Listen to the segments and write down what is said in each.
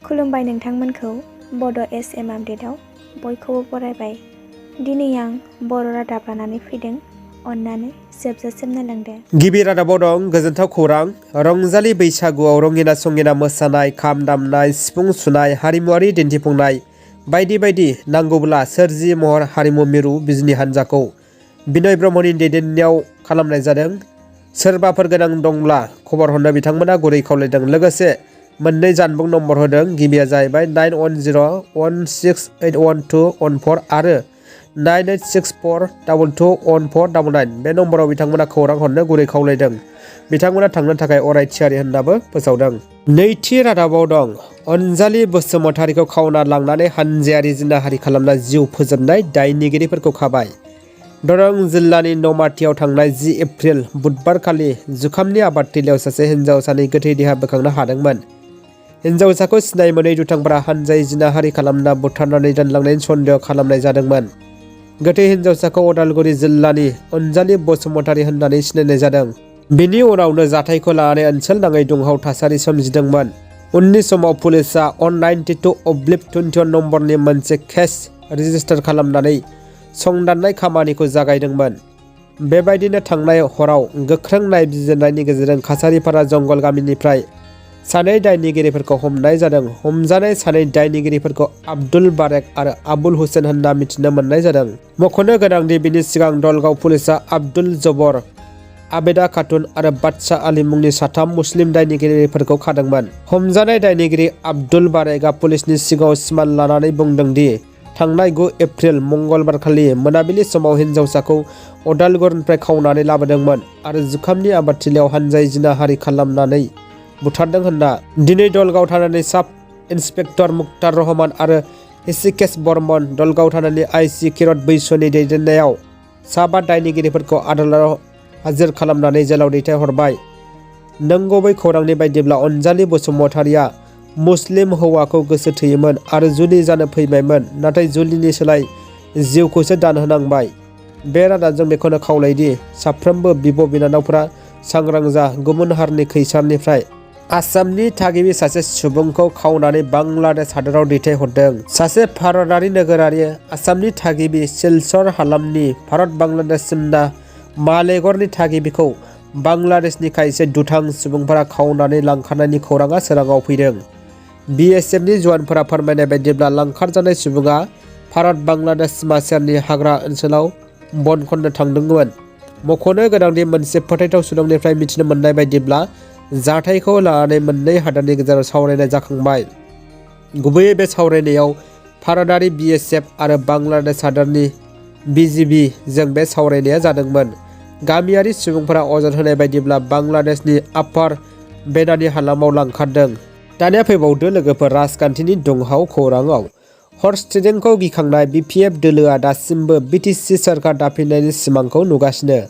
खुलुमबाय नोंथांमोनखौ बड' एसएम आपडेटआव बयखौबो बरायबाय। दिनै आं बर' रादाब लानानै फैदों। अन्नानै जोबजासिम नायलांदो। गिबि रादाबाव दं गोजोनथाव खौरां। रंजालि बैसागुआव रंगिना संगिना मोसानाय, खाम दामनाय, सिफुं सुनाय, हारिमुवारि दिन्थिफुंनाय बायदि बायदि नांगौब्ला सोरजि महर हारिमु मिरु बिजनि हान्जाखौ बिनय ब्रह्मनि दैदेननायाव खालामनाय जादों। सोरबाफोर गोनां दंब्ला खबर हरनो बिथांमोना गुरै खावलायदों। लोगोसे मोननै जानबुं नम्बर होदों। गिबिया जाहैबाय 9101681214 आरो 9864221499। बे नम्बराव बिथांमोना खौरां हरनो गुरै खावलायदों। बिथांमोना थांनो थाखाय अराय थियारि होननाबो फोसावदों। नैथि रादाबाव दं अनजालि बसुमतारीखौ खावना लांनानै हानजायारि जिनाहारि खालामना जिउ फोजोबनाय दायनिगिरिफोरखौ खाबाय। दरं जिल्लानि नमाथियाव थांनाय 10 एप्रिल बुधबारखालि जुखामनि आबादथिलियाव सासे हिन्जावसानि गोथै देहा बोखांनो हादोंमोन। हिन्जावसाखौ सिनाय मोनै दुथांफोरा हानजायै जिनाहारि खालामना बुथारनानै दोनलांनायनि सन्देह खालामनाय जादोंमोन। गोथै हिन्जावसाखौ उदालगुरि जिल्लानि अनजालि बसुमतारी होननानै सिनायनाय जादों। बिनि उनावनो जाथायखौ लानानै ओनसोल नाङै दुंहाव थासारि सोमजिदोंमोन। उननि समाव पुलिसआ 192/21 नम्बरनि मोनसे केस रेजिस्टार खालामनानै संदाननाय खामानिखौ जागायदोंमोन। बेबायदिनो थांनाय हराव गोख्रों नायबिजिरनायनि गेजेरजों काछारिपारा जंगल गामिनिफ्राय सानै दायनिगिरिफोरखौ हमनाय जादों। हमजानाय सानै दायनिगिरिफोरखौ आब्दुल बारेक आरो आबुल हुसेन होनना मिथिनो मोननाय जादों। मख'नो गोनांदि बिनि सिगां दलगाव पुलिसआ आब्दुल जबर, आबेदा खातुन आरो बादशाह आली मुंनि साथाम मुस्लिम दायनिगिरिफोरखौ खादोंमोन। हमजानाय दायनिगिरि आब्दुल बारेकआ पुलिसनि सिगाङाव सिमान लानानै बुंदों दि थांनाय 9 एप्रिल मंगलबारखालि मोनाबिलि समाव हिन्जावसाखौ उदालगुरिनिफ्राय खावनानै लाबोदोंमोन आरो जुखामनि आबादथिलियाव हानजायै जिनाहारि खालामनानै बुथारदों होनना। दिनै दलगाव थानानि साब इन्सपेक्टर मुक्तार रहमान आरो ऋषिकेश बर्मन, दलगाव थानानि आइसि किरत बैस'नि दैदेननायाव सा 5 दायनिगिरिफोरखौ आदालताव हाजिर खालामनानै जेलाव दैथायहरबाय। नंगुबै खौरांनि बायदिब्ला अनजालि बसुमतारीया मुस्लिम हौवाखौ गोसो थोयोमोन आरो जुलि जानो फैबायमोन, नाथाय जुलिनि सोलाय जिउखौसो दान होनांबाय। बे रादाबजों बेखौनो खावलायोदि साफ्रोमबो बिब' बिनानावफोरा सांग्रां जा। गुबुन हारिनि खैसारनिफ्राय आसामनि थागिबि सासे सुबुंखौ खावनानै बांलादेश हादराव दैथायहरदों। सासे भारतारि नोगोरारि आसामनि थागिबि सिलचर हालामनि भारत बांलादेश सिमना मालेगरनि थागिबिखौ बांलादेशनि खायसे दुथां सुबुंफोरा खावनानै लांखारनायनि खौराङा सोराङाव फैदों। BSFनि जवानफोरा फोरमायनाय बायदिब्ला लांखारजानाय सुबुङा भारत बांलादेश सिमा सेरनि हाग्रा ओनसोलाव बन खननो थांदोंमोन। मख'नो गोनांदि मोनसे फोथायथाव सुलुंनिफ्राय मिथिनो मोननाय बायदिब्ला जाथायखौ लानानै मोननै हादोरनि गेजेराव सावरायनाय जाखांबाय। गुबैयै बे सावरायनायाव भारतारि BSF आरो बांलादेश हादोरनि BGB जों बे सावरायनाया जादोंमोन। गामियारि सुबुंफोरा अजद होनाय बायदिब्ला बांलादेशनि आपार बेनानि हालामाव लांखारदों। दानिया फैबावदो लोगोफोर राजखान्थिनि दुंहाव खौराङाव। हर्स ट्रेडिंखौ गिखांनाय BPF दोलोआ दासिमबो BTC सोरखार दाफिननायनि सिमांखौ नुगासिनो।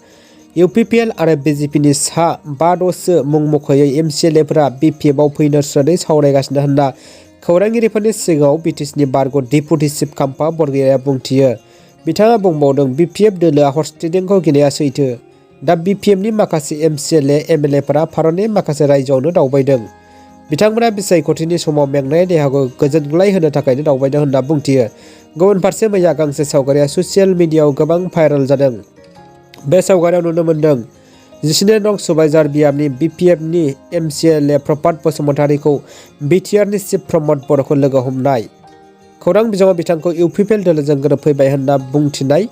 UPPL आरो BJPनि सा 5-6 मुं मख'यै MCLAफोरा BPFआव फैनो स्रोदै सावरायगासिनो होनना खौरांगिरिफोरनि सिगाङाव BTCनि बारग' डेपुटि चिफ खाम्फा बरगयारिआ बुंथियो। बिथाङा बुंबावदों, BPF दोलोआ हर्स ट्रेडिंखौ गिनाया सैथो। दा BPFनि माखासे MCLA MLAफोरा भारतनि माखासे रायजोआवनो दावबायदों। बिथांमोना बिसायख'थिनि समाव मेंनाय देहाखौ गोजोनग्लाय होनो थाखायनो दावबायदों होनना बुंथियो। गुबुन फारसे मैया गांसे सावगारिया ससियेल मिडियाआव गोबां भाइरेल जादों। बे सावगारियाव नुनो मोन्दों 14 नं सुबाइजार बियाबनि BPFनि MCLA प्रभात बसुमतारीखौ BTRनि चिफ प्रमद बर'खौ लोगो हमनाय। खौरां बिजोङाव बिथांखौ UPPL दोलोजों गोरोबफैबाय होनना बुंथिनाय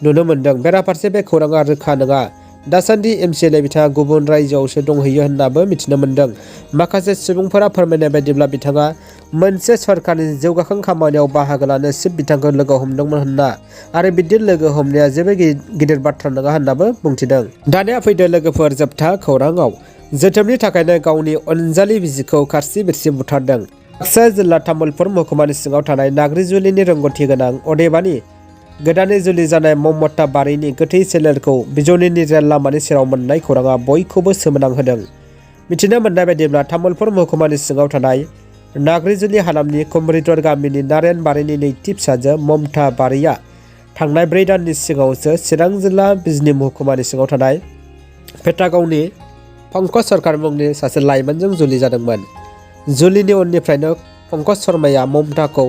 नुनो मोन्दों। बेराफारसे बे खौराङा रोखा नङा। दासान्दि MCLA बिथाङा गुबुन रायजोआवसो दंहैयो होननाबो मिथिनो मोन्दों। माखासे सुबुंफोरा फोरमायनाय बायदिब्ला बिथाङा मोनसे सरकारनि जौगाखां खामानियाव बाहागो लानो चिफ बिथांखौ लोगो हमदोंमोन होनना आरो बिदि लोगो हमनाया जेबो गिदिर बाथ्रा नङा होननाबो बुंथिदों। दानिया फैदो लोगोफोर जोबथा खौराङाव। जोथोबनि थाखायनो गावनि अनजालि बिसिखौ खारसि बिरसि बुथारदों। बाक्सा जिल्ला तामुलपुर महकुमानि सिङाव थानाय नाग्रिजुलिनि रोंग'थि गोनां, अदेबानि गोदानै जुलि जानाय ममता बारिनि गोथै सोलेरखौ बिजनीनि रेल लामानि सेराव मोननाय खौराङा बयखौबो सोमोनांहोदों। मिथिनो मोननाय बायदिब्ला तामुलपुर महकुमानि सिङाव थानाय नाग्रिजुलि हालामनि कुमरिधर गामिनि नारेन बारिनि नैथि फिसाजो ममता बारिया थांनाय 4 दाननि सिगाङावसो चिरां जिल्ला बिजनी महकुमानि सिङाव थानाय पेटागावनि पंकज सरकार मुंनि सासे लाइमोनजों जुलि जादोंमोन। जुलिनि उननिफ्रायनो पंकज शर्माया ममताखौ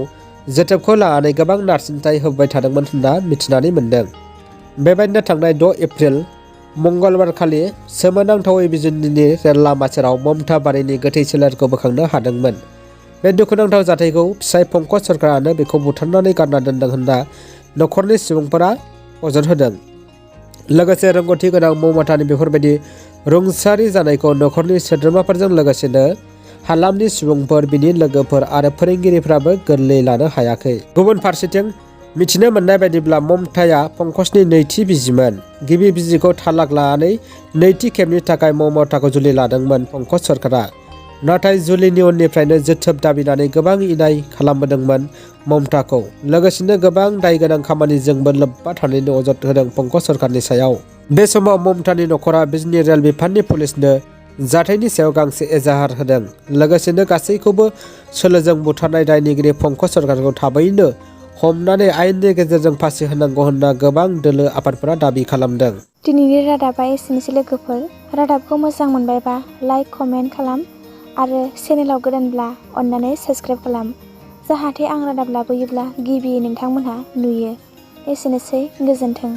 जोथोबखौ लानानै गोबां नारसिनथाय होबाय थादोंमोन होनना मिथिनानै मोन्दों। बेबायदिनो थांनाय 6 एप्रिल मंगलबारखालि सोमोनांथावै बिजुलीनि रेल लामा सेराव ममता बारिनि गोथै सोलेरखौ बोखांनो हादोंमोन। बे दुखुनांथाव जाथायखौ फिसाय पंकज सरकारानो बेखौ बुथारनानै गारना दोनदों होनना नखरनि सुबुंफोरा अजद होदों। लोगोसे रोंगौथि गोनां ममतानि बेफोरबायदि रुंसारि जानायखौ नखरनि सोद्रोमाफोरजों लोगोसेनो हालामनि सुबुंफोर, बिनि लोगोफोर आरो फोरोंगिरिफ्राबो गोरलै लानो हायाखै। गुबुन फारसेथिं मिथिनो मोननाय बायदिब्ला ममताया पंकजनि नैथि बिसिमोन। गिबि बिसिखौ तालाक लानानै नैथि खेबनि थाखाय ममताखौ जुलि लादोंमोन पंकज सरकारा। नाथाय जुलिनि उननिफ्रायनो जोथोब दाबिनानै गोबां इनाय खालामबोदोंमोन ममताखौ। लोगोसेनो गोबां दाय गोनां खामानिजोंबो लोब्बा थानायनि अजद होदों पंकज सरकारनि सायाव। बे समाव ममतानि नखरा बिजनी रेल बिफाननि पुलिसनो जाथायनि सायाव गांसे एजाहार होदों। लोगोसेनो गासैखौबो सोलोजों बुथारनाय दायनिगिरि पंकज सरकारखौ थाबैनो हमनानै आयेननि गेजेरजों फासि होनांगौ होनना गोबां दोलो आफादफोरा दाबि खालामदों। दिनैनि रादाबा एसेनोसै लोगोफोर। रादाबखौ मोजां मोनबायबा लाइक, कमेन्ट खालाम आरो चेनेलाव गोदानब्ला अन्नानै साबस्क्राइब खालाम। जाहाथे आं रादाब लाबोयोब्ला गिबियै नोंथांमोनहा नुयो। एसेनोसै, गोजोन्थों।